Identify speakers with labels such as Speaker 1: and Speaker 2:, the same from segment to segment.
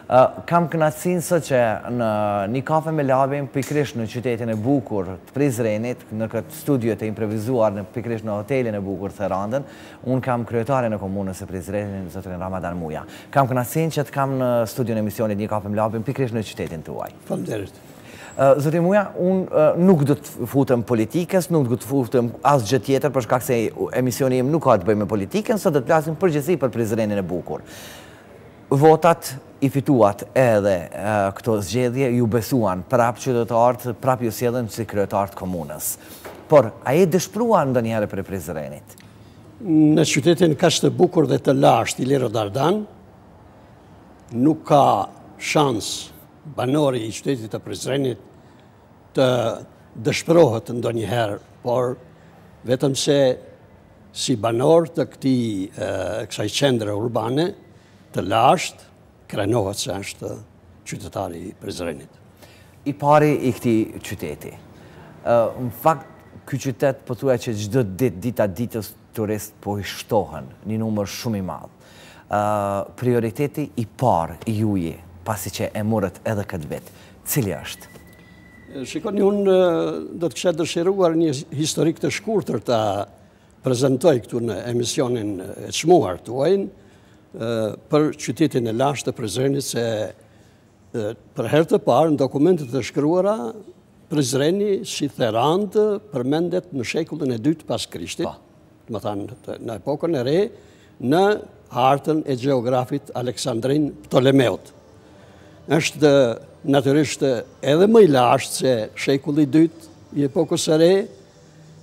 Speaker 1: Kam kënaqësinë sot që në një kafe me Labin, pikërisht në qytetin e bukur të Prizrenit, në këtë studio të improvizuar në pikërisht në hotelin e bukur Therandën, unë kam kryetarin e komunës së Prizrenit, zotrin Ramadan Muja. Kam kënaqësinë që të kam në studion e emisionit Një kafe me Labin, pikërisht në qytetin tuaj.
Speaker 2: Faleminderit.
Speaker 1: Zoti Muja, unë nuk do të futem politikës, nuk do të futem asgjë tjetër për shkak se emisioni im nuk ka të bëjë me politikën, sot do të flasim përgjithësi për Prizrenin e bukur. Votat i fituat edhe këto zgjedhje, ju besuan prapë qytetarët, prapë ju sjellën si kryetar të komunës. Por, a je dëshpëruar ndonjëherë prej Prizrenit?
Speaker 2: Në qytetin kaq të bukur dhe të lashtë Iliro Dardan, nuk ka shans banori i qytetit të Prizrenit të dëshpërohet ndonjëherë, por vetëm se Si banor të këtij kësaj qendre urbane të lashtë, krenohet se është qytetari i Prizrenit.
Speaker 1: I pari i këtij qyteti. Në fakt, ky qytet pothuaj që çdo ditë, dita ditës turistë po i shtohen, një numër shumë i madh. Prioriteti i parë i juji, pasi që e morët edhe këtë vit, cili është?
Speaker 2: Shikoni, unë do të kisha dëshiruar një historik të shkurtër ta prezantoj këtu në emisionin e çmuar tuajin për qytetin e lashtë të Prizrenit se për herë të parë në dokumentet e shkruara Prizreni si Therandë përmendet në shekullin e dytë pas Krishtit, po. Domethënë në epokën e re, në hartën e gjeografit Aleksandrin Ptolemeut. Është natyrisht edhe më i lashtë se shekulli i dytë i epokës së re,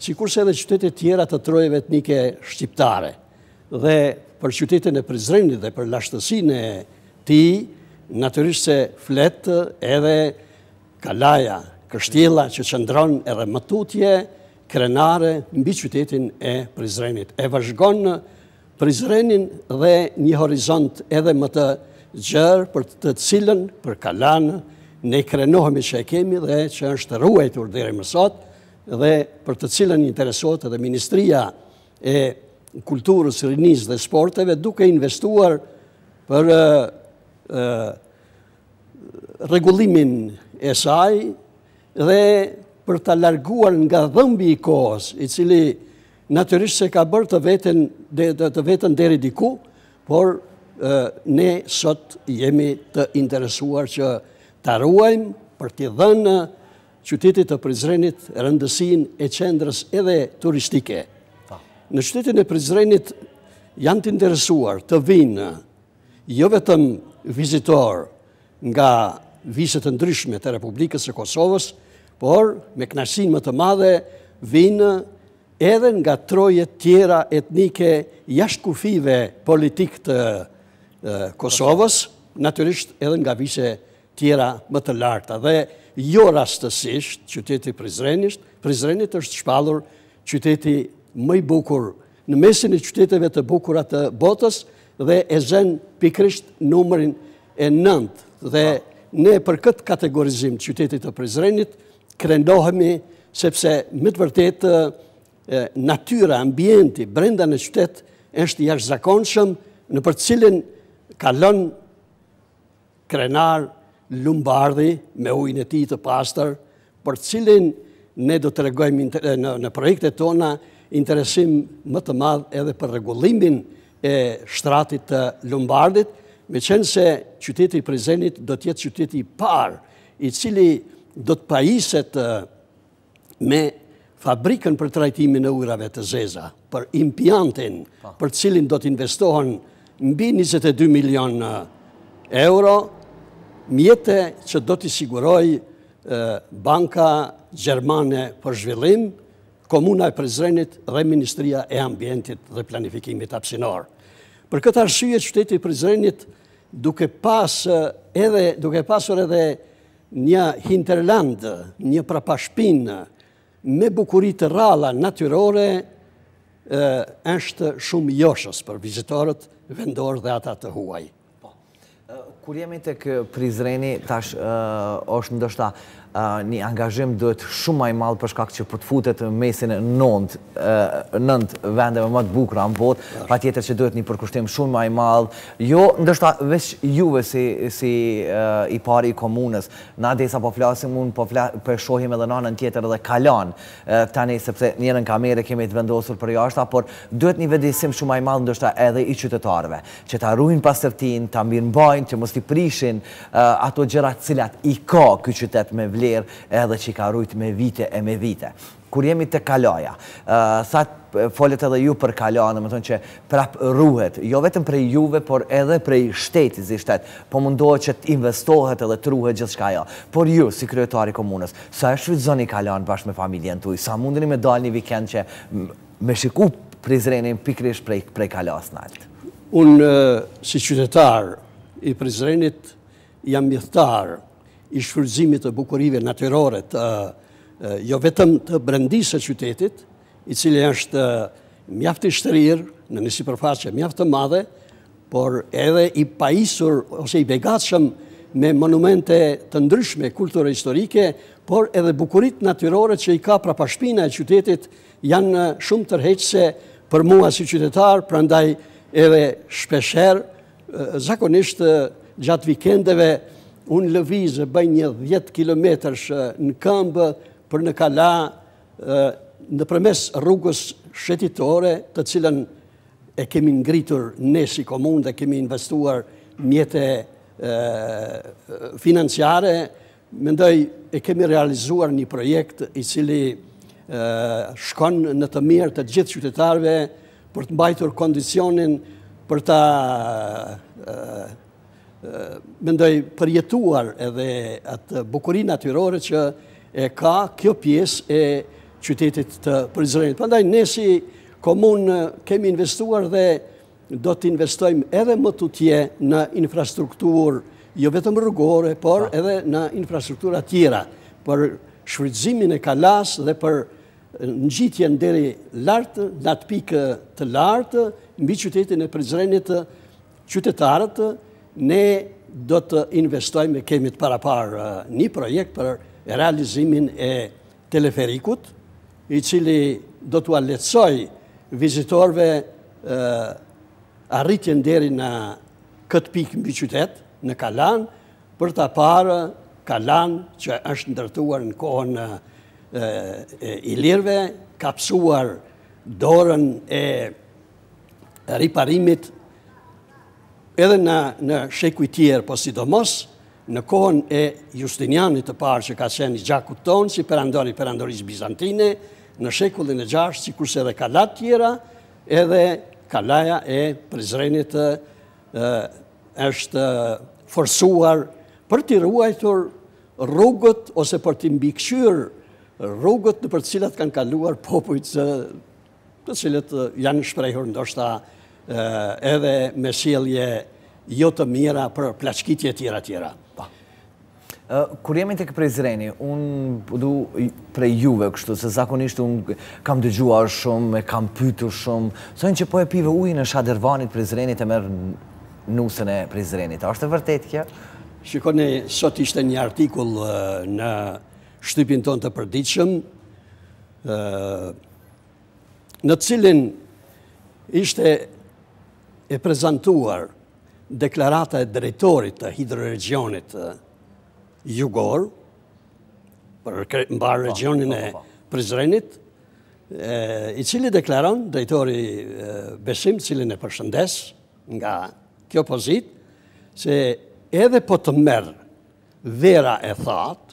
Speaker 2: sikurse edhe qytetet tjera të trojeve etnike shqiptare. Dhe për qytetin e Prizrenit dhe për lashtësinë e tij, natyrisht se flet edhe kalaja, kështjella që qëndron edhe më tutje, krenare mbi qytetin e Prizrenit. E vëzhgon Prizrenin dhe një horizont edhe më të gjerë për të cilën, për kalanë, ne krenohemi që e kemi dhe që është ruajtur deri më sot dhe për të cilën interesohet edhe Ministria e Kulturës, Rinisë dhe Sporteve duke investuar për rregullimin e saj dhe për ta larguar nga dhëmbi i kohës, i cili natyrisht se ka bërë të veten, të veten deri diku, por ne sot jemi të interesuar që ta ruajmë për t'i dhënë qytetit të Prizrenit rëndësinë e qendrës edhe turistike. Në qytetin e Prizrenit janë të interesuar të vijnë jo vetëm vizitorë nga vise të ndryshme të Republikës së Kosovës, por me kënaqësinë më të madhe vijnë edhe nga trojet tjera etnike jashtë kufijve politikë të Kosovës, natyrisht edhe nga vise tjera më të largëta. Dhe jo rastësisht, qyteti Prizrenit, Prizrenit është shpallur qyteti më i bukur në mesin e qyteteve të bukura të botës dhe e zën pikërisht numrin e 9 dhe ne për këtë kategorizim të qytetit të Prizrenit krenohemi sepse me të vërtetë natyra, ambienti brenda në qytet është i jashtëzakonshëm nëpër të cilin kalon krenar Lumbardhi me ujin e tij të pastër, për të cilin ne do të tregojmë në, në projektet tona interesim më të madh edhe për rregullimin e shtratit të Lumbardhit, meqenëse qyteti i Prizrenit do të jetë qyteti i parë, i cili do të pajiset me fabrikën për trajtimin e ujërave të zeza, për impiantin, po. për të cilin do të investohen mbi 22 milion euro, mjete që do t'i sigurojë Banka Gjermane për Zhvillim, Komuna e Prizrenit dhe Ministria e Ambientit dhe Planifikimit Hapësinor. Për këtë arsye qyteti i Prizrenit duke pas edhe duke pasur edhe Një hinterland, një prapashpinë me bukuri të rralla natyrore është shumë joshës për vizitorët vendorë dhe ata të huaj.
Speaker 1: Po. Kur jemi tek Prizreni, tash është ndoshta një angazhim duhet shumë ma i madh për shkak që po të futet në mesin e nëntë vendeve më të bukura në botë, patjetër që duhet një përkushtim shumë ma i madh, jo ndoshta veç juve si si i pari i komunës, na derisa po flasim unë po fla, po e shohim edhe në anën tjetër edhe kalanë tani sepse njërën kamerë kemi të vendosur përjashta, por duhet një vetëdijësim shumë ma i madh ndoshta edhe i qytetarëve. që ta ruajnë pastërtinë, ta mirëmbajnë, që mos t'i prishin ato gjëra të cilat i ka ky qytet me vlerë edhe që i ka rujt me vite e me vite. Kur jemi te kalaja, thatë folët edhe ju për kalanë, domethënë që prap ruhet, jo vetëm prej juve, por edhe prej shtetit si shtet, po mundohet që të investohet edhe të ruhet gjithçka ajo. Por ju, si kryetar i komunës, sa e shfrytëzoni kalanë bashkë me familjen tuaj, sa mundeni me dalë një vikend që Me shiku Prizrenin pikërisht prej prej kalasë nalt.
Speaker 2: Unë si qytetar i Prizrenit jam ithtar i shfrytëzimit të bukurive natyrore të jo vetëm të brendisë së qytetit, i cili është mjaft i shtrirë në një sipërfaqe mjaft të madhe, por edhe i pajisur ose i begatshëm me monumente të ndryshme kulturo-historike, por edhe bukuritë natyrore që i ka prapashpina e qytetit janë shumë tërheqëse për mua si qytetar, prandaj edhe shpeshherë, zakonisht gjatë vikendeve, unë lëviz e bëj një 10 kilometrësh në këmbë për në kala, nëpërmes rrugës shëtitore, të cilën e kemi ngritur ne si komunë dhe kemi investuar mjete financiare, mendoj e kemi realizuar një projekt i cili shkon në të mirë të gjithë qytetarëve për të mbajtur kondicionin për ta mendoj përjetuar edhe atë bukuri natyrore që e ka kjo pjesë e qytetit të Prizrenit. Prandaj ne si komunë kemi investuar dhe do të investojmë edhe më tutje në infrastrukturë, jo vetëm rrugore, por po. edhe në infrastruktura tjera, për shfrytëzimin e kalasë dhe për ngjitjen deri lart, në atë pikë të lartë, mbi qytetin e Prizrenit, qytetarët, ne do të investojmë e kemi të paraparë një projekt për realizimin e teleferikut, i cili do t'ua lehtësojë vizitorëve arritjen deri në këtë pikë mbi qytet, në Kalanë, për ta parë Kalanë që është ndërtuar në kohën e ilirëve, ka pësuar dorën e riparimit edhe në, në shekuj tjerë, po sidomos në kohën e Justinianit të parë që ka qenë i gjakut tonë, si perandor i perandorisë bizantine, në shekullin e gjashtë, sikurse edhe kalat tjera, edhe kalaja e Prizrenit është forcuar për t'i ruajtur rrugët ose për t'i mbikëqyrë rrugët nëpër të cilat kanë kaluar popujt të cilët janë shprehur ndoshta edhe me sjellje jo të mira për plaçkitje e tjera tjera.
Speaker 1: Po. Kur jemi tek Prizreni, unë du prej juve kështu, se zakonisht unë kam dëgjuar shumë, e kam pytur shumë, thonë që po e pive ujin e Shadervanit Prizrenit e merr nusen e Prizrenit. A është e vërtetë kjo?
Speaker 2: Shikoni, sot ishte një artikull në shtypin tonë të përditshëm, në të cilin ishte e prezantuar deklarata e drejtorit të hidroregjionit jugor, për mbarë po, regjionin po, e po, Prizrenit, i cili deklaron, drejtori Besim, cilin e përshëndes nga kjo pozitë, se edhe po të merr vera e thatë,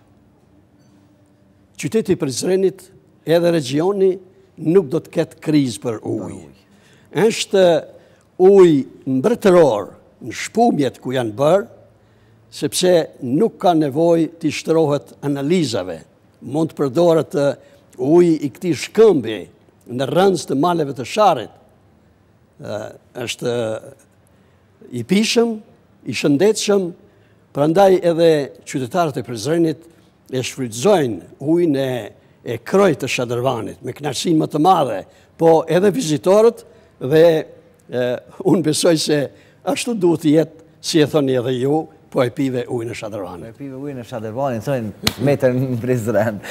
Speaker 2: Qyteti i Prizrenit edhe regjioni nuk do të ketë krizë për ujë. Është ujë mbretëror në shpumjet ku janë bërë, sepse nuk ka nevojë t'i shtrohet analizave. Mund të përdoret uji i këtij shkëmbi në rrënzë të maleve të Sharrit. Është i pijshëm, i shëndetshëm, prandaj edhe qytetarët e Prizrenit e shfrytëzojnë ujin e e kroit të Shadërvanit me kënaqësinë më të madhe, po edhe vizitorët dhe e, unë besoj se ashtu duhet të jetë si e thoni edhe ju, po e pive ujin e
Speaker 1: Shadërvanit. Po e pive ujin e Shadërvanit, thonë metër në Prizren.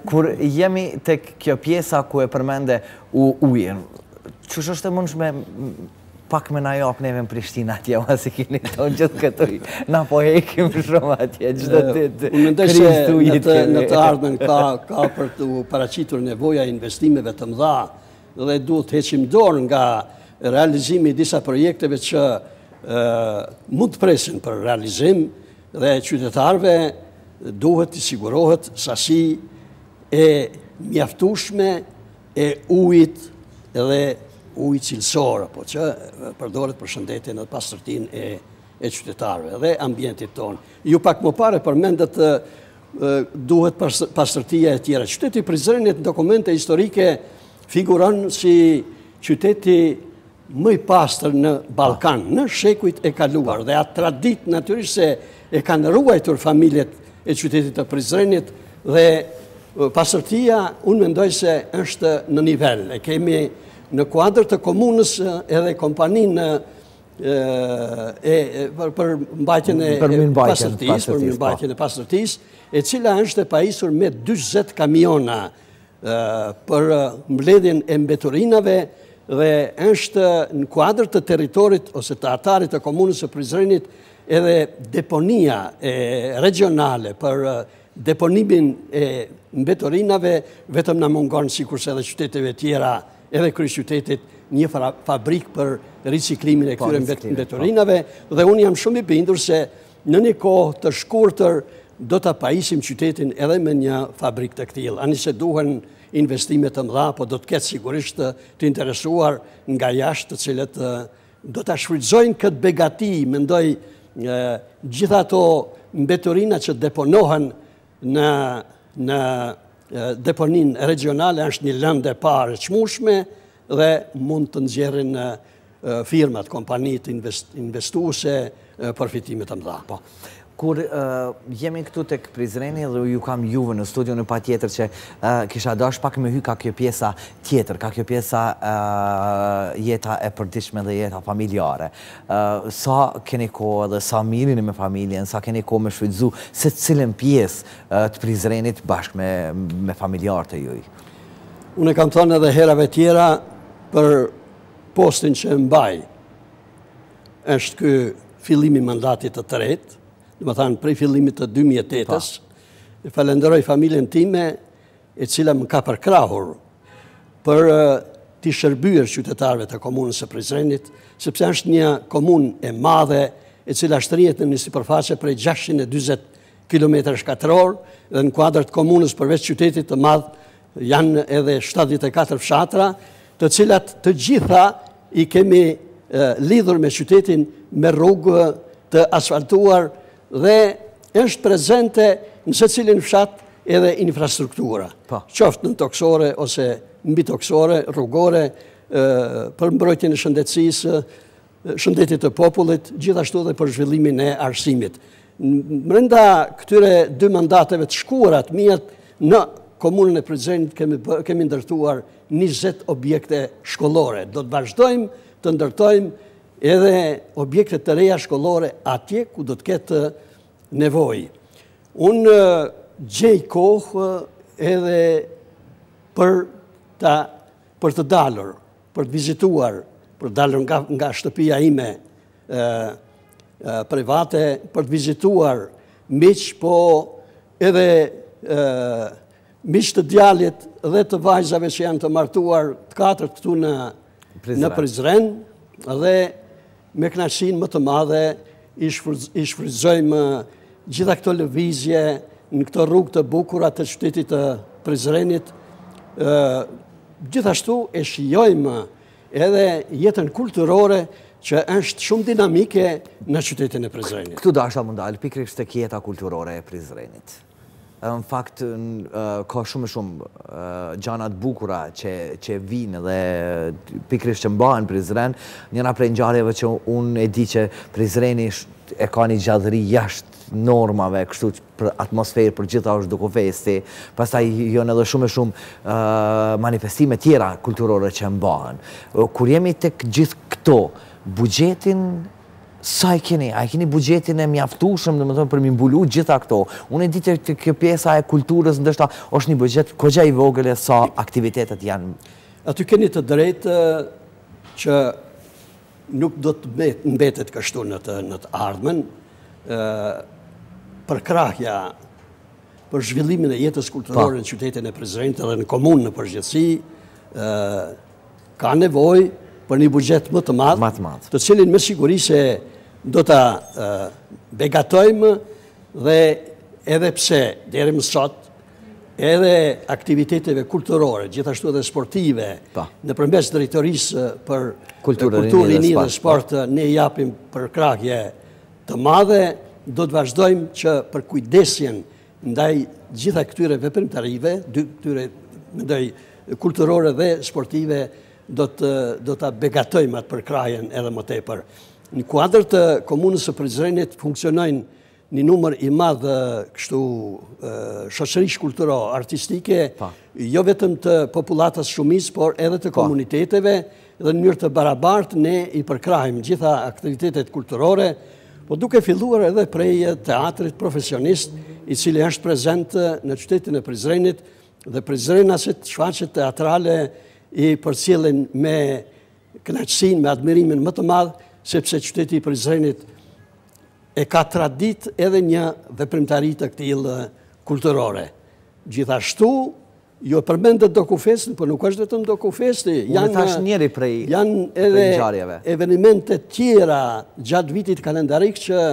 Speaker 1: Kur jemi tek kjo pjesa ku e përmende ujin, qysh është e mundshme pak me na jap neve në Prishtinë atje, masi keni tonë gjithë këtu, na po hekim shumë atje, çdo ditë.
Speaker 2: Unë mendoj se në të, në të ardhmen ka, ka për t'u paraqitur nevoja e investimeve të mëdha dhe duhet të heqim dorë nga realizimi i disa projekteve që mund të presin për realizim dhe qytetarëve duhet t'i sigurohet sasi e mjaftueshme e ujit dhe ujë cilësor, apo që përdoret për shëndetin dhe pastërtinë e, e qytetarëve dhe ambientit tonë. Ju pak më parë përmendët duhet pastërtia e tjera. Qyteti i Prizrenit në dokumente historike figuron si qyteti më i pastër në Ballkan, në shekujt e kaluar. Dhe atë traditë natyrisht se e kanë ruajtur familjet e qytetit të Prizrenit dhe pastërtia unë mendoj se është në nivel. E kemi në kuadër të komunës edhe kompaninë e për, për mbajtjen e pastërtisë, për mirëmbajtjen po. e pastërtisë, e cila është e pajisur me 40 kamiona për mbledhjen e mbeturinave dhe është në kuadër të territorit ose të atarit të komunës së Prizrenit edhe deponia e regionale për deponimin e mbeturinave vetëm na mungon sikurse edhe qyteteve tjera edhe kryeqytetit një fabrikë për riciklimin e po, këtyre po. mbeturinave dhe unë jam shumë i bindur se Në një kohë të shkurtër do ta pajisim qytetin edhe me një fabrikë të këtillë. Ani se duhen investime të mëdha, po do të ketë sigurisht të interesuar nga jashtë të cilët do ta shfrytëzojnë këtë begati, mendoj gjitha ato mbeturina që deponohen në në deponinë regionale është një lëndë e parë e çmueshme dhe mund të nxjerrin firmat, kompanitë investuese përfitime të mëdha.
Speaker 1: Po. Kur jemi këtu tek Prizreni dhe ju kam juve në studio në patjetër që kisha dash pak me hy ka kjo pjesa tjetër, ka kjo pjesa jeta e përditshme dhe jeta familjare. Sa keni kohë dhe sa mirë jeni me familjen, sa keni kohë me shfrytëzu secilën pjesë të Prizrenit bashkë me, me familjarët e juj?
Speaker 2: Unë e kam thënë edhe herave tjera për postin që e mbaj. Është ky fillimi i mandatit të tretë, domethënë prej fillimit të 2008-ës. Po. E falenderoj familjen time e cila më ka përkrahur për t'i shërbyer qytetarëve të komunës së Prizrenit, sepse është një komunë e madhe e cila shtrihet në një sipërfaqe prej 640 kilometrash katror dhe në kuadër të komunës përveç qytetit të madh janë edhe 74 fshatra, të cilat të gjitha i kemi lidhur me qytetin me rrugë të asfaltuar dhe është prezente në secilin fshat edhe infrastruktura. Po. Qoftë nëntokësore ose mbitokësore, rrugore, për mbrojtjen e shëndetësisë, shëndetit të popullit, gjithashtu dhe për zhvillimin e arsimit. Mrenda këtyre dy mandateve të shkuara të miat në komunën e Prizrenit kemi, kemi ndërtuar 20 objekte shkollore. Do të vazhdojmë të ndërtojmë edhe objekte të reja shkollore atje ku do të ketë nevojë. Unë gjej kohë edhe për ta për të dalur për të vizituar, për të dalur nga, nga shtëpia ime e, e, private, për të vizituar miq, po edhe e, miq të djalit dhe të vajzave që janë të martuar të katërt këtu në Prizren. në Prizren dhe me kënaqësinë më të madhe i shfrytëzojmë gjitha këto lëvizje në këto rrugë të bukura të qytetit të Prizrenit, gjithashtu e shijojmë edhe jetën kulturore që është shumë dinamike në qytetin e Prizrenit.
Speaker 1: Këtu dashta m'u ndalë, pikërisht tek jeta kulturore e Prizrenit. Në fakt, ka shumë e shumë gjana të bukura që, që vijnë dhe pikërisht që mbahen Prizren. Njëra prej ngjarjeve që unë e di që Prizreni e ka një gjallëri jashtë normave, kështu për atmosferë, për gjitha është Dukufesti, pastaj janë edhe shumë e shumë manifestime tjera kulturore që mbahen. Kur jemi tek gjithë këto, buxhetin Sa e keni? A e keni buxhetin e mjaftueshëm, domethënë për m'i mbulu gjitha këto? Unë e di që te kjo pjesa e kulturës ndoshta është një buxhet goxha i vogël e sa aktivitetet janë.
Speaker 2: Aty keni të drejtë që nuk do të mbetet kështu në të në të ardhmen. Ë përkrahja për zhvillimin e jetës kulturore po. në qytetin e Prizrenit dhe në komunë në përgjithësi, ë ka nevojë për një buxhet më të madh, më të madh, të cilin me siguri se do ta begatojmë dhe edhe pse deri më sot edhe aktiviteteve kulturore, gjithashtu edhe sportive, po. nëpërmes drejtorisë për kulturë, rini dhe sport, ne japim përkrahje të madhe, do të vazhdojmë që përkujdesjen ndaj gjitha këtyre veprimtarive, dy këtyre, mendoj, kulturore dhe sportive, do të do ta begatojmë atë përkrahjen edhe më tepër. Në kuadër të komunës së Prizrenit funksionojnë një numër i madh kështu shoqërish kulturo artistike, jo vetëm të popullatës shumicë, por edhe të komuniteteve, dhe në mënyrë të barabartë ne i përkrahim gjitha aktivitetet kulturore, po duke filluar edhe prej teatrit profesionist, i cili është prezent në qytetin e Prizrenit, dhe prizrenasit shfaqjet teatrale i përcjellin me kënaqësinë, me admirimin më të madh, sepse qyteti i Prizrenit e ka traditë edhe një veprimtari të këtillë kulturore. Gjithashtu, Ju e përmendët Dokufestin, por nuk është vetëm Dokufesti.
Speaker 1: Unë thashë njëri prej
Speaker 2: janë edhe evenimente tjera gjatë vitit kalendarik që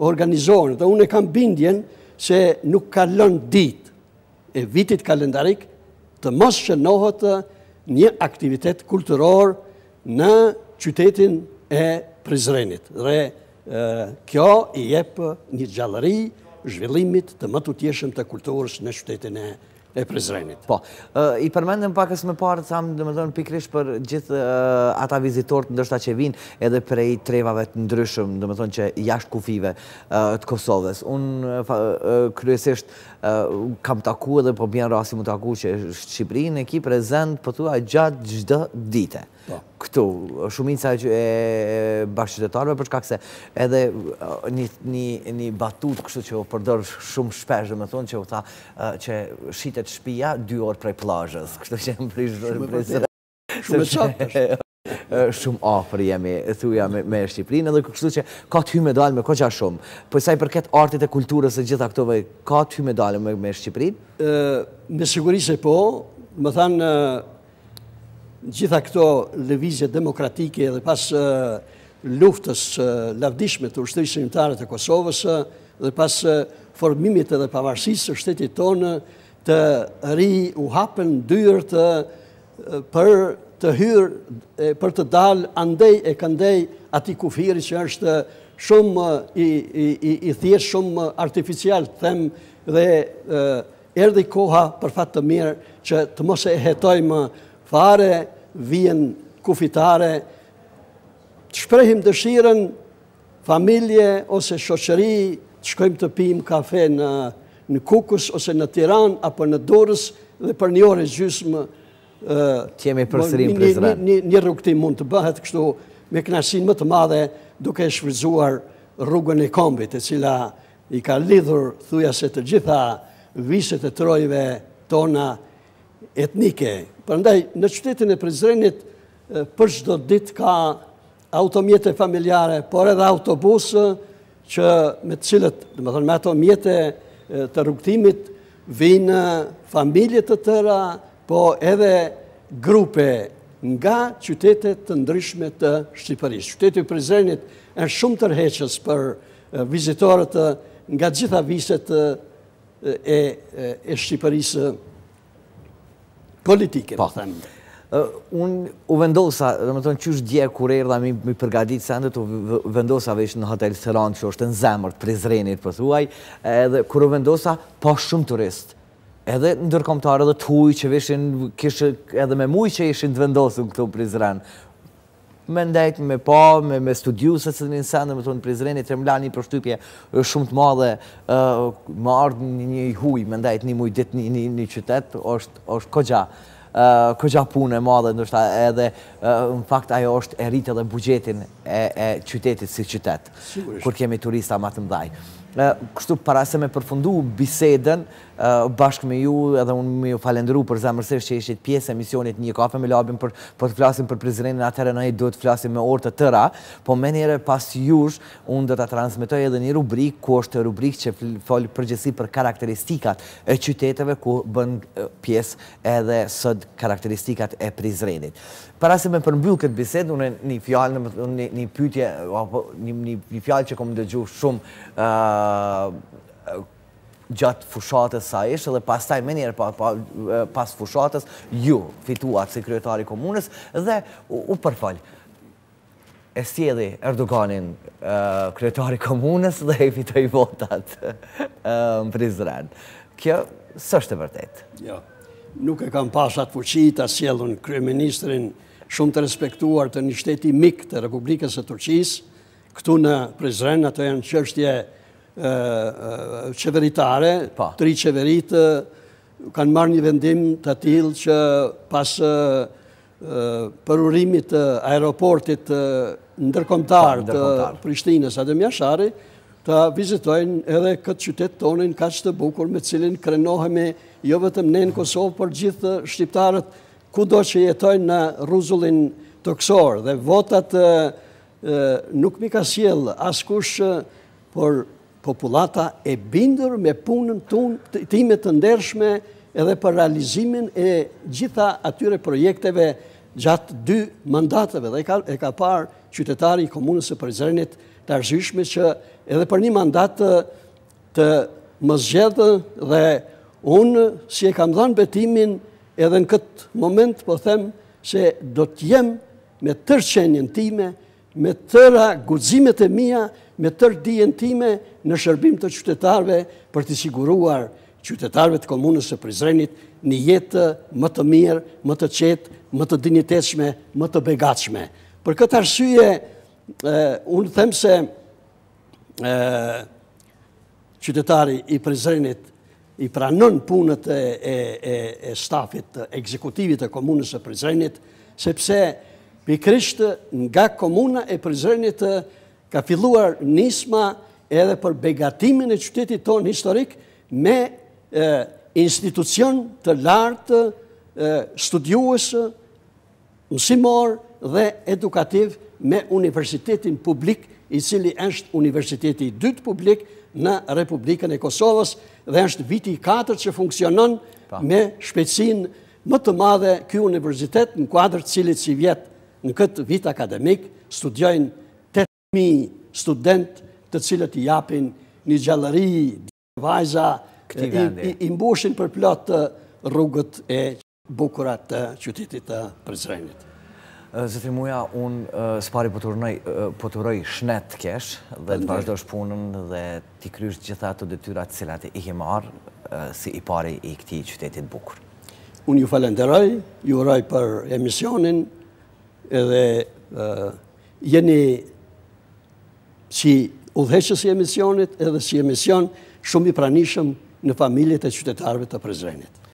Speaker 2: organizohen. Dhe unë e kam bindjen se nuk kalon ditë e vitit kalendarik të mos shënohet një aktivitet kulturor në qytetin e Prizrenit. Dhe kjo i jep një gjallëri zhvillimit të mëtutjeshëm të kulturës në qytetin e e Prizrenit.
Speaker 1: Po, i përmendëm pakës më parë, thamë, domethënë, pikërisht për gjithë ata vizitorët ndoshta që vijnë edhe prej trevave të ndryshëm, domethënë që jashtë kufive të Kosovës. Unë kryesisht kam taku edhe po bjen rasti m'u taku që Shqipërinë e ki prezent pothuaj gjatë çdo dite. Po. Këtu, shumica e bashkëqytetarëve, për shkak se edhe një, një, një batutë kështu që u përdor shumë shpesh, domethënë që u tha që shitet shpia dy orë prej plazhës, kështu që më prish
Speaker 2: Shumë Shumë e qartë
Speaker 1: shumë afër jemi, thuja, me, me Shqipërinë, edhe kështu që ka të hyme dalë me koqa shumë. Po sa i përket artit e kulturës e gjitha këtove, ka të hyme dalë me, me
Speaker 2: Shqipërinë? Me siguri se po, me thanë, Gjitha këto lëvizje demokratike dhe pas luftës lavdishme të ushtrisë çlirimtare të Kosovës dhe pas formimit edhe pavarësisë së shtetit tonë të ri u hapën dyert për të hyrë, për të dalë andej e këndej atij kufiri që është shumë i, i, i, i thjeshtë, shumë artificial, të them, dhe Erdhi koha për fat të mirë që të mos e hetojmë fare vijën kufitare, të shprehim dëshirën familje ose shoqëri, të shkojmë të pimë kafe në në Kukës ose në Tiranë apo në Durrës dhe për një orë e gjysmë
Speaker 1: të jemi përsëri në Prizren.
Speaker 2: Një, një rrugëtim mund të bëhet kështu me kënaqësinë më të madhe duke e shfrytëzuar rrugën e kombit, e cila I ka lidhur thujase të gjitha viset e trojeve tona etnike. Prandaj në qytetin e Prizrenit për çdo ditë ka automjete familjare, por edhe autobusë që me të cilët, domethënë me ato mjete të rrugëtimit vijnë familje të tëra, po edhe grupe nga qytete të ndryshme të Shqipërisë. Qyteti i Prizrenit është shumë tërheqës për vizitorët nga gjitha viset e, e Shqipërisë politike,
Speaker 1: po them. Unë u vendosa, domethënë, qysh dje kur erdha mi, mi përgadit sendet, u vendosa veç në hotel Sarandë, që është në zemër të Prizrenit, pothuaj, edhe kur u vendosa, pa shumë turistë, edhe ndërkombëtarë edhe të huj që vishin, kishë edhe me muj që ishin të vendosur këtu në Prizren. Me ndejt, me pa, me, me studiu secilin send, domethënë Prizreni që më la një përshtypje shumë të madhe, me ardhë një, një i huj, me ndejt një muj ditë një, një, një qytet, është, është kogja. Kogja punë e madhe, ndoshta edhe në fakt ajo është e rrit edhe buxhetin e, e qytetit si qytet, kur kemi turista ma të mdhaj. Kështu para se me përfundu bisedën bashkë me ju edhe unë me ju falenderu përzemërsisht që ishit pjesë e emisionit Një kafe me Labin për po të flasim për Prizrenin atëherë ne duhet të flasim me orë të tëra, po menjëherë pas jush unë do ta transmetoj edhe një rubrikë ku është rubrikë që fol përgjithësi për karakteristikat e qyteteve ku bën pjesë edhe sot karakteristikat e Prizrenit. Para se me përmbyll këtë bisedë, unë një fjalë, një, një pyetje apo një një, një fjalë që kom dëgju shumë ë gjatë fushatës sa ishte dhe pastaj menjëherë pa, pa, pas fushatës ju fituat si kryetar i komunës dhe u, u përfol. E sjelli Erdoganin kryetar i komunës dhe i fitoi votat në Prizren. Kjo s'është e vërtetë.
Speaker 2: Jo, nuk e kam pas atë fuqi ta sjell unë kryeministrin shumë të respektuar të një shteti mik të Republikës së Turqisë, këtu në Prizren, ato janë çështje qeveritare, po. tri qeveritë kanë marrë një vendim të tillë që pas përurimit të aeroportit ndërkombëtar të Prishtinës, Adem Jashari, ta vizitojnë edhe këtë qytet tonin kaq të bukur me cilin krenohemi jo vetëm ne në Kosovë, por gjithë shqiptarët kudo që jetojnë në rruzullin tokësor dhe votat nuk m'i ka sjellë askush, por Popullata e bindur me punën tonë time të ndershme edhe për realizimin e gjitha atyre projekteve gjatë dy mandateve dhe e ka, e ka parë qytetari i komunës së Prizrenit të arsyeshme që edhe për një mandat të, të më zgjedhë dhe unë si e kam dhënë betimin edhe në këtë moment po them se do të jem me tërë qenien time me tëra guximet e mia, me tërë dijen time në shërbim të qytetarëve për t'i siguruar qytetarëve të komunës së Prizrenit një jetë më të mirë, më të qetë, më të dinjitetshme, më të begatshme. Për këtë arsye, unë them se qytetari i Prizrenit i pranon punët e, e, e, e stafit të ekzekutivit të komunës së Prizrenit, sepse pikërisht nga komuna e Prizrenit ka filluar nisma edhe për begatimin e qytetit tonë historik me e, institucion të lartë studiues mësimor dhe edukativ me Universitetin Publik, i cili është universiteti i dytë publik në Republikën e Kosovës dhe është viti i katërt që funksionon me shpejtësinë më të madhe ky universitet në kuadër të cilit sivjet në këtë vit akademik studiojnë 8.000 studentë të cilët i japin një gjallëri vajza i, i mbushin përplot rrugët e bukura të qytetit të Prizrenit.
Speaker 1: Zotri Muja, unë së pari po të uroj, po të uroj shnet të kesh dhe të vazhdosh punën dhe t'i kryesh gjitha ato detyra të cilat i ke marrë si i pari i këtij qyteti të
Speaker 2: bukur. Unë ju falenderoj, ju uroj për emisionin edhe jeni si udhëheqës i emisionit edhe si emision shumë i pranishëm në familjet e qytetarëve të Prizrenit.